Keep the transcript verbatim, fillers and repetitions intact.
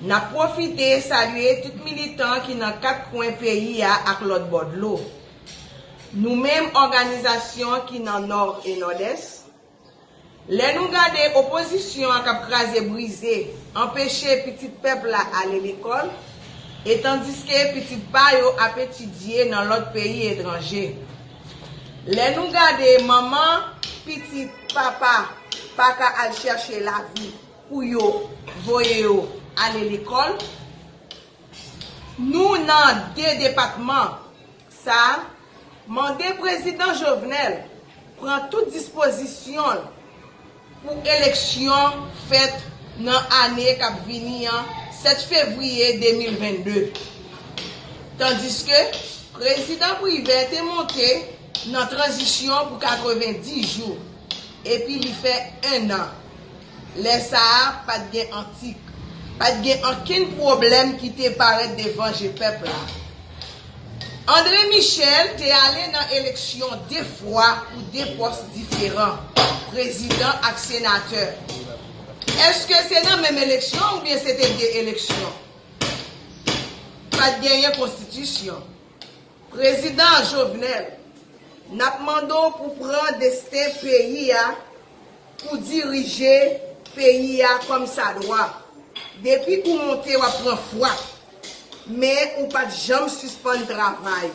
N ap pwofite salye tout militan ki nan kat kwen peyi a ak lòt bò dlo. Nou menm òganizasyon ki nan Nò e Nòdès, lè nou gade opozisyon an k ap kraze brize, anpeche pitit pèp la ale lekòl, e tandiske pitit pa yo ap etidye nan lòt peyi etranje. Lè nou gade manman, pitit, papa pa ka al chèche lavi pou yo voye yo ale lekòl, nou nan de depatman sa a, mande Prezidan Jovenel pran tout dispozisyon l pou eleksyon fèt nan ane k ap vini an, sèt fevriye de mil vennde. Tandiske Prezidan Privè te monte nan tranzisyon pou katrevenndis jou, epi li fè ennan. Lè sa a, pa t gen antik, pa t gen ankenn pwoblèm ki te parèt devan je pèp la. André Michel te ale nan eleksyon de fwa pou de pòs diferan, prezidan ak senatè. Èske se nan menm eleksyon oubyen se te de eleksyon? Pa t genyen konstitisyon. Prezidan Jovenel, n ap mande w pou pran desten peyi a, pou dirije peyi a kòmsadwa. Depi ou monte, w ap pran fwat. Men ou pa t janm sispann travay.